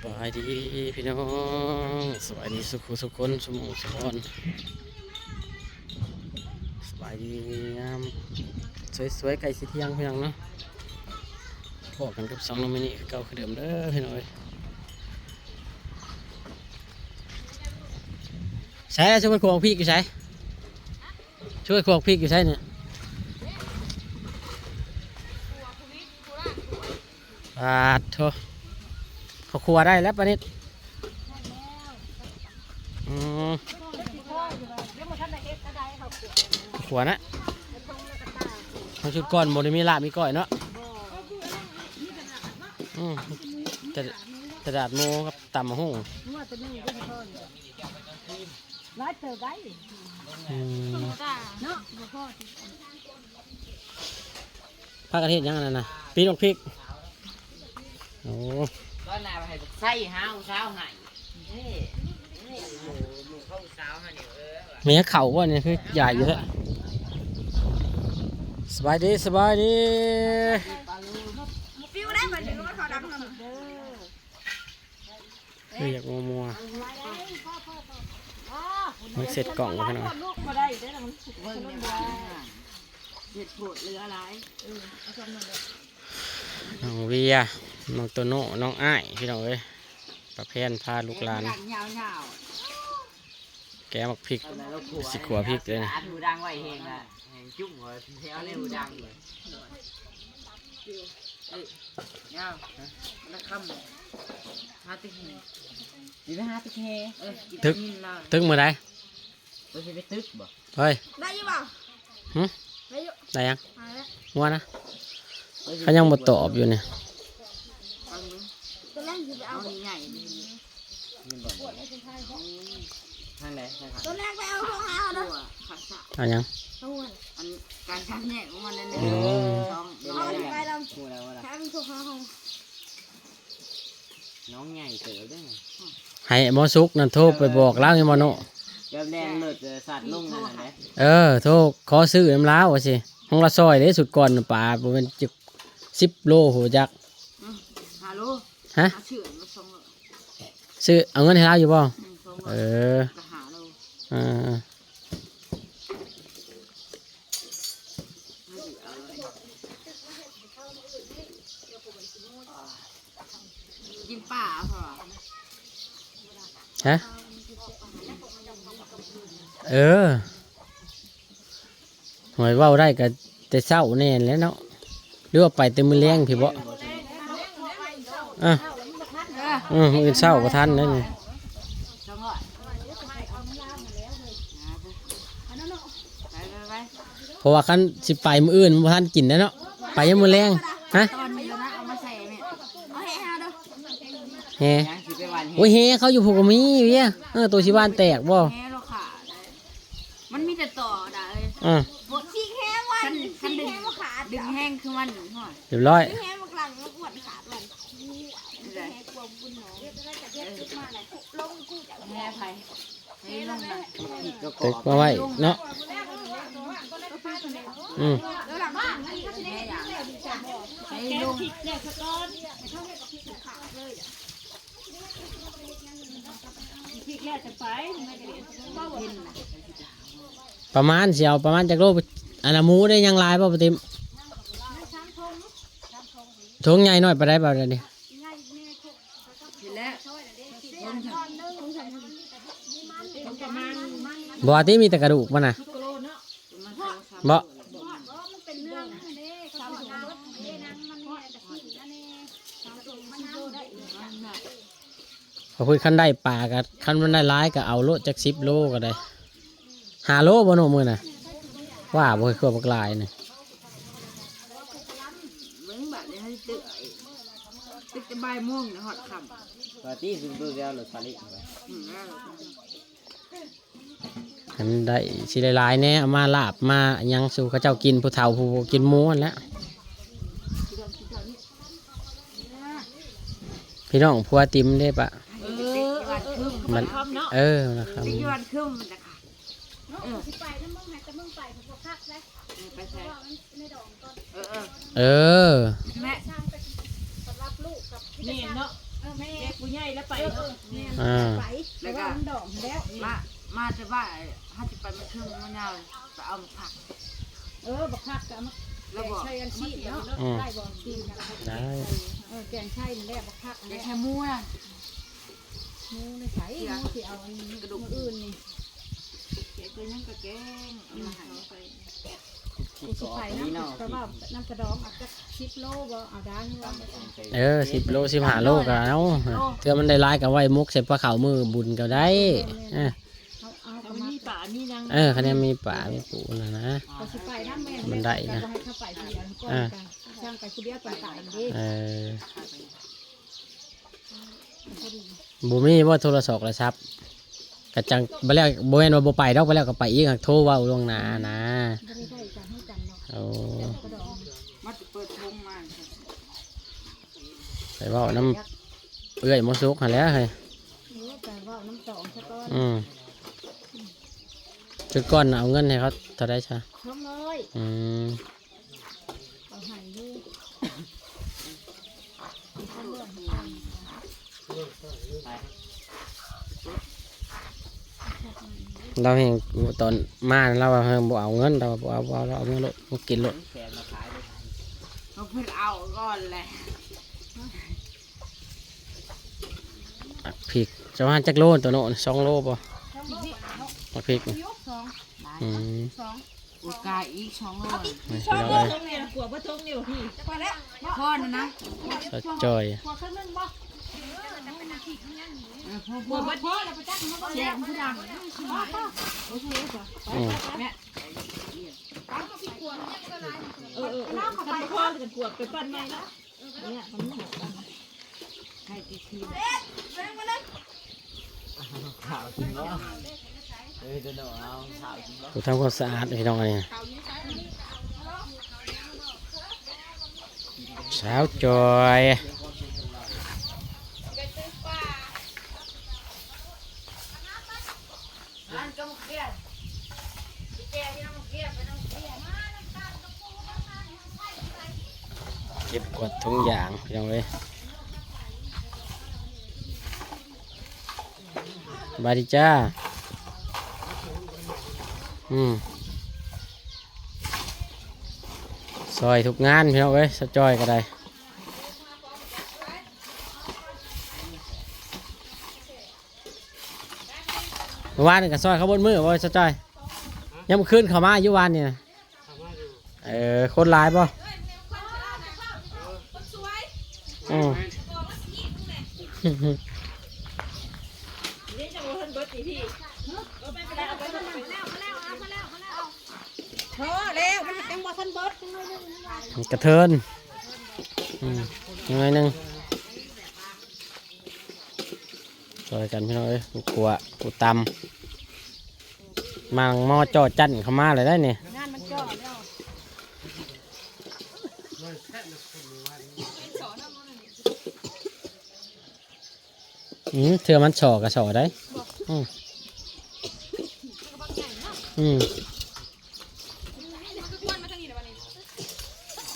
ສະບາຍດີພີ່ນ້ອງ ສະບາຍດີສູ່ຄູ່ສູ່ຄົນ ສູ່ໝູ່ສູ່ບ່ອນ ສະບາຍດີງາມ ສວຍໆ ໃກ້ຊິທ່ຽງພີ່ນ້ອງເນາະ ພໍ້ກັນກັບຊ່ອງນ້ອງມິນິຄືເກົ່າຄືເດີມເດີພີ່ນ້ອງເອີຍ. ໃສລະ ຊຸມໄປຂວບພິກຢູ່ໃສ? ຊ່ວຍຂວບພິກຢູ່ໃສນີ້? ປາດໂທ ເຂົາຂົ້ວໄດ້ແລ້ວປານິດ. ອືມ ຂົວນະ ເຮົາຊຸດກ່ອນບໍ່ໄດ້ມີລາບມີກ້ອຍເນາະ. ອືມ ແຕ່ ແຕ່ດາດໝູກັບຕຳໝາກຫຸ່ງ. ຫຼາຍເຕີບໄດ໋ ອືມ ເນາະ ບໍ່ພໍ ພາກັນເຮັດຫຍັງອັນນັ້ນນະ? ປີນໝາກພິກ. ໂອ້ ຕອນໜ້າໃຫ້ບັກໄຊຫາຜູ້ສາວໃຫ້ ເອີ ເອີ ໝູ່ເຂົາຜູ້ສາວໃຫ້ນີ້ ເອີ ແມ່ເຂົ້າບໍ່ນີ້ ຄືໃຫຍ່ຢູ່ແທ້. ສະບາຍດີ ສະບາຍດີ ປິວໄດ້ບັດນີ້ ເຂົາດັງນຳ. ຄືຢາກມົວໆ ມັນເສັດກ້ອງບໍ່ ພີ່ນ້ອງ. ເບິ່ງແນ່ວ່າເຮັດໂພດເຫຼືອຫຼາຍ. ນ້ອງເວຍ ນ້ອງໂຕໂນ່ ນ້ອງອ້າຍ ພີ່ນ້ອງເອີຍ ປ້າແພນພາລູກຫຼານ ຍາວໆ ແກະໝາກພິກ ຊິຂົ້ວພິກເລີຍນະ. ຫູດັງໄວ້ແຮງລະ ແຮງຈຸ້ງວ່າແຖວໃນຫູດັງເລີຍ. ເອີຍ ຍາວ ນະຄຳ ຫາຕຶກແຮ ຊິໄປຫາຕຶກແຮ. ເອີ ຕຶກ ຕຶກມື້ໃດ? ເອີ ຊິໄປຕຶກບໍ່? ເຮີ້ຍ ໄດ້ຢູ່ບໍ່? ຫຶ? ໄດ້ຢູ່ ໄດ້ຫຍັງ? ຫາແລ້ວ ງົວນະ ເຂົາຍັງບໍ່ຕອບຢູ່ນີ້. ຕອນແລກຊິໄປເອົານີ້ໃຫຍ່ນີ້ ທາງໃດ? ທາງ ຕອນແລກໄປເອົາພວກເຮົາເນາະ. ເອົາຫຍັງ? ອັນການຄັດແຍກຂອງມັນນັ້ນແຫຼະ. ອືມ ສອງ ເອົາໄປນຳ ຮູ້ແລ້ວວ່າ ຖ້າມັນພວກເຮົາ ນ້ອງໃຫຍ່ເຕີບເດ້. ໃຫ້ໝໍສຸກນັ້ນໂທໄປບອກລາວໃຫ້ໝໍໂນ ແບບແດງເລີດ ເອີ ສັດລົງນັ້ນແຫຼະ. ເອີ ໂທຂໍຊື້ນຳລາວວ່າຊິ ຂອງລາວຊອຍເດ້ ຊຸດກ່ອນປາບໍ່ແມ່ນຈັກສິບໂລພຸ້ນຈັກ. ອືມ ຫ້າໂລ. ຮະ? ເອົາຊື້ມາສອງໂລ. ຊື້ ເອົາເງິນໃຫ້ລາວຢູ່ບໍ່? ອືມ ສອງໂລ. ເອີ ກໍຫ້າໂລ. ເອີ. ກິນປາເພາະວ່າ ຮະ? ເອີ ຫວຍເວົ້າໄດ້ກໍແຕ່ເຊົ້າແນ່ແຫຼະເນາະ ຫຼືວ່າໄປແຕ່ມື້ແລງພີ້ບໍ? ອະ ເອີ ມື້ອື່ນເຊົ້າບໍ່ທັນແລ້ວນີ້. ສອງຮ້ອຍ ໄປໆໆ ເພາະວ່າຄັນຊິໄປມື້ອື່ນມັນບໍ່ທັນກິນແລ້ວເນາະ ໄປຍາມມື້ແລງ. ຮະ? ຕອນນີ້ລະນະ ເອົາມາໃສ່ແມ່ ເອົາແຫຫາເດີ ແຫ ຍັງຊິໄປຫວ່ານແຫ ໂອ້ຍ ແຫເຂົາຢູ່ພຸ້ນກໍມີເວຍ. ເອີ ໂຕຊິຫວ່ານແຕກບໍ່? ແຫລາຄາ ມັນມີແຕ່ຕໍ່ດາເອີຍ. ເອີ ຊິແຫຫວ່ານ ຄັນ ຄັນດຶງ ດຶງແຮງຄືມັນ ຮຽບຮ້ອຍ ຊິແຫບັກຫຼັງມັນອ້ວນຂາດ ແຫກວມບຸນເນາະ ເອີ ລົງກູຈະແຫໃຜ ເອີ ລົງນະ ຕຶກມາໄວ້ເນາະ. ອືມ ປະມານ ຊິເອົາປະມານຈັກໂລ? ອັນນ່າ ໝູໄດ້ຍັງຫຼາຍບໍ່ ປ້າຕິມ? ຖົງໃຫຍ່ນ້ອຍປານໃດ ບາດນີ້? ບໍ່ຕິ ມີແຕ່ກະດູກມັນນະ ບໍ່? ເຂົາເພິ່ນຄັນໄດ້ປາກໍ ຄັນມັນໄດ້ຫຼາຍກໍເອົາໂລດ ຈັກສິບໂລກໍໄດ້. ຫ້າໂລບໍ່ໂນ ມື້ນະ? ວ່າບໍ່ ຄືວ່າບັກຫຼາຍນີ້. ເບິ່ງບາດນີ້ ເຮົາຊິຕຶກ ຕຶກແຕ່ບ່າຍໂມງ ຮອດຄ່ຳ ວ່າຕິ ຄືເບິ່ງແລ້ວລົດຊາລິ ອືມ ຄັນໄດ້ຊິຫຼາຍໆແດ່ ເອົາມາລາບມາຫຍັງສູ່ເຂົາເຈົ້າກິນ ຜູ້ເຖົ້າຜູ້ບໍ່ກິນໝູຫັ້ນແຫຼະ. ພີ່ນ້ອງຜົວຕິມເດ້ປະ? ເອີ ມັນ ເອີ ນະຄັບ ຢູ່ບ້ານຄຶມ ມັນນະ ເອີ ຊິໄປນຳມຶງ ໃຫ້ແຕ່ມຶງໄປ ບໍ່ຄັກເດ້. ເອີ ໄປໃສ? ເອີ ເອີ ເອີ ແມ່ ແມ່ນເນາະ. ແມ່ ເດັກຜູ້ໃຫຍ່ແລ້ວໄປເນາະ ແມ່ນ ອ່າ ໄປ ແລ້ວກໍ ແຕ່ວ່າມັນດອງແລ້ວ ມາ ມາແຕ່ວ່າເຮົາຊິໄປ ມັນຄືມັນຍາວ ໄປເອົາໝາກຜັກ ເອີ ບັກຜັກກໍເອົາມາ ແລ້ວກໍ ແກງໃສ່ອັນຊີ້ນເນາະ ອືມ ໄດ້ບໍ່? ຊີ້ນກໍໄດ້ ເອີ ແກງໃສ່ນັ້ນແຫຼະ ບັກຜັກນັ້ນແຫຼະ ແກງໃສ່ໝູນະ ໝູໃນໃສ? ໝູຊິເອົາອັນ ກະດູກ ມື້ອື່ນນີ້ ແກງ ຕົວຫຍັງກໍແກງ ເອົາມາໃຫ້ ອືມ ໄປ ກູຊິໄປນຳ ກໍເວົ້ານຳກະດອງ ເອົາຈັກສິບໂລບໍ່? ເອົາໄດ້ຢູ່ວ່າ ເອີ ສິບໂລ ສິບຫ້າໂລກໍເອົາ ໂອ້ ເທື່ອມັນໄດ້ຫຼາຍກໍໄວ້ໝົກໃສ່ປາເຂົ້າມື້ບຸນກໍໄດ້ ເອີ ເອົາ ເອົາ ເອົາ ກໍມາ ມີປາ ມີຫຍັງ ເອີ ຄັນຍັງມີປາ ມີປູນະນະ ກໍຊິໄປນຳແມ່ນ ມັນໄດ້ນະ ກໍບໍ່ໃຫ້ເຂົາໄປຜູ້ດຽວກ່ອນ ອ່າ ກໍຊ່າງໄປຜູ້ດຽວຕອນຕາຍເດ້ ເອີ ບໍ່ມີບໍ່ໂທລະສັບ ກະຈັ່ງ ບາດແລ້ວ ບໍ່ແມ່ນວ່າບໍ່ໄປດອກ ບາດແລ້ວກໍໄປອີກ ຫາກໂທເວົ້າລ່ວງໜ້ານະ ບໍ່ໄດ້ໃກ້ກັນ ຮູ້ກັນເນາະ ໂອ້ ມາເປີດໂຮງມາ ໄປເວົ້ານຳເອື້ອຍໝໍສຸກຫັ້ນແຫຼະເຮີ້ຍ ໂອ້ ໄປເວົ້ານຳຕອງຊະກ່ອນ ອືມ ຄືກ່ອນເອົາເງິນໃຫ້ເຂົາເທົ່າໃດຊະ? ສອງຮ້ອຍ ອືມ ເອົາໃຫ້ຢູ່ ລາວແຮ່ງຕອນມາລາວວ່າເຮົາບໍ່ເອົາເງິນ ລາວວ່າບໍ່ເອົາ ບໍ່ເອົາ ລາວເອົາເມືອໂລດ ມາກິນໂລດ ເອົາເພິ່ນເອົາກ່ອນແຫຼະ ໝາກພິກ ຈະປະມານຈັກໂລໂຕໂນ້ນ? ສອງໂລບໍ່? ໝາກພິກນີ້ ສອງ ອືມ ສອງ ໂອ້ ກາຍອີກສອງໂລ ນີ້ພີ່ນ້ອງເອີຍ ຖົງນີ້ລະ ກວດເບິດຖົງນີ້ບໍ່ພີ່? ພໍແລ້ວ ພໍແລ້ວນະ ສາວຈ້ອຍ ເອີ ພໍ ພໍ ພໍ ພໍແລ້ວໄປຈັກ ແຊບຄືກັນ ໂອເຄ ອືມ ແມ່ ເອີ ເອີ ເອີ ຄັນພໍແລ້ວກວດໄປປັ່ນໃໝ່ເນາະ ເອີ ເອີ ໃຫ້ຕິດທີມ ເອີ ເດີເນາະ ເອົາ ເອົາ ເອົາ ຜູ້ທຳຄວາມສະອາດພີ່ນ້ອງ ອັນນີ້ ສາວຈ້ອຍ ເກັບກວາດຖົງຢາງພີ່ນ້ອງເອີຍ ສະບາຍດີຈ້າ ອືມ ຊ່ອຍທຸກງານພີ່ນ້ອງເອີຍ ສາວຈ້ອຍກໍໄດ້. ມື້ວານນີ້ກໍຊ່ອຍເຂົາເບິດມື້ບໍ່ ສາວຈ້ອຍ? ຍາມມື້ຄືນເຂົ້າມາຢູ່ວານນີ້ນະ? ເອີ ຄົນຫຼາຍບໍ່? ອືມ ພໍແລ້ວ ມັນຍັງບໍ່ທັນເບິດ ຍັງໜ້ອຍໜຶ່ງ ກະເທີນ ອືມ ໜ້ອຍໜຶ່ງ. ຊ່ອຍກັນພີ່ນ້ອງເອີຍ ຜູ້ຂົ້ວຜູ້ຕຳ ໝ່າງໝໍ້ຈໍ້ຈັ້ນເຂົ້າມາແລ້ວໄດ໋ນີ້ ງານມັນຈໍ້ແລ້ວ ອືມ ເທື່ອມັນສໍ້ກໍສໍ້ໄດ໋ ອືມ ອືມ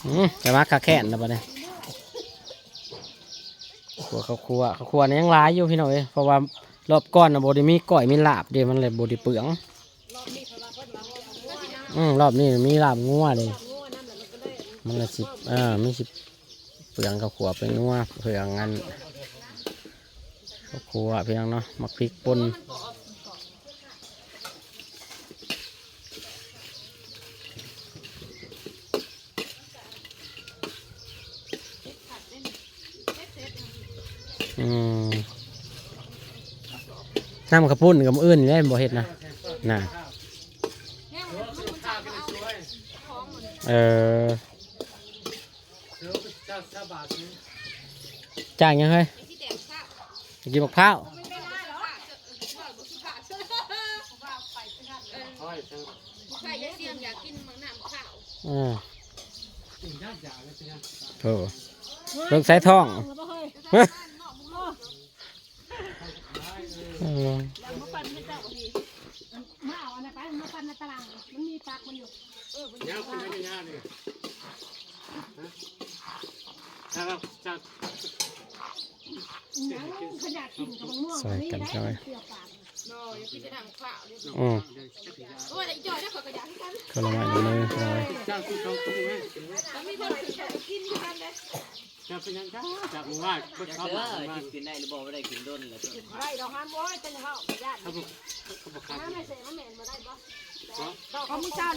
ອືມ ຈະມາຄາແຄ້ນແລ້ວບັດນີ້ ຂົ້ວເຂົ້າຂົ້ວ ເຂົ້າຂົ້ວນີ້ຍັງຫຼາຍຢູ່ພີ່ນ້ອງເອີຍ ເພາະວ່າລອບກ່ອນນະບໍ່ໄດ້ມີກ້ອຍມີລາບເດ້ ມັນເລີຍບໍ່ໄດ້ເປືອງ ອືມ ລອບນີ້ມີລາບງົວເດ້ ມັນລະຊິ ເອີ ມີຊິເປືອງເຂົ້າຂົ້ວໄປງົວ ເປືອງອັນເຂົ້າຂົ້ວພີ່ນ້ອງເນາະ ໝາກພິກປົ່ນ. ອືມ ນ້ຳເຂົ້າປຸ້ນກໍມື້ອື່ນນີ້ແຫຼະ ບໍ່ເຮັດນະ ນະ ເອີ ຈ້າງຫຍັງເຮີ້ຍ? ກິນໝາກພ້າວ ເອີ ໂອ້ ເບິ່ງສາຍທ້ອງ ເອີ ມາເອົາອັນນັ້ນໄປ ມາປັ່ນໃນຕາລາງ ມັນມີປັກມັນຢູ່ ເອີ ຍາວຂຶ້ນໄປ ຍາວນີ້ ຮະ ຖ້າເຮົາຈະ ຫຍັງ ຂະໜາດກິນກັບໝາກມ່ວງ ຊ່ອຍກັນ ນີ້ໄດ້ ເຈົ້າເອີຍ ເກືອບປາກ ບໍ່ ຢ່າກິນແຕ່ນ້ຳຂາວເດ້ ອືມ ໂອ້ຍ ອີ່ຈ້ອຍເດ້ ຂ້ອຍກໍຢາກຄືກັນ ຄົນລະໄມ້ລະມື ເຈົ້າເອີຍ ເຈົ້າຄືເຂົາຄືແມ່ ແລ້ວມີເພິ່ນກິນຄືກັນເດ້ ເຈົ້າເປັນຫຍັງ ເຈົ້າ ຈາກມື້ວານເພິ່ນເຂົ້າມາ ກິນໄດ້ຫຼືບໍ່ ບໍ່ໄດ້ກິນດົນແລ້ວ ບໍ່ໄດ້ດອກຫຳ ໂອ້ຍ ແຕ່ເຮົາຢ້ານ ເຂົາບໍ່ ເຂົາບໍ່ຂາຍ ມາແມ່ເສ ມາແມ່ນບໍ່ໄດ້ບໍ່ ເນາະ ເຂົາມີຈານ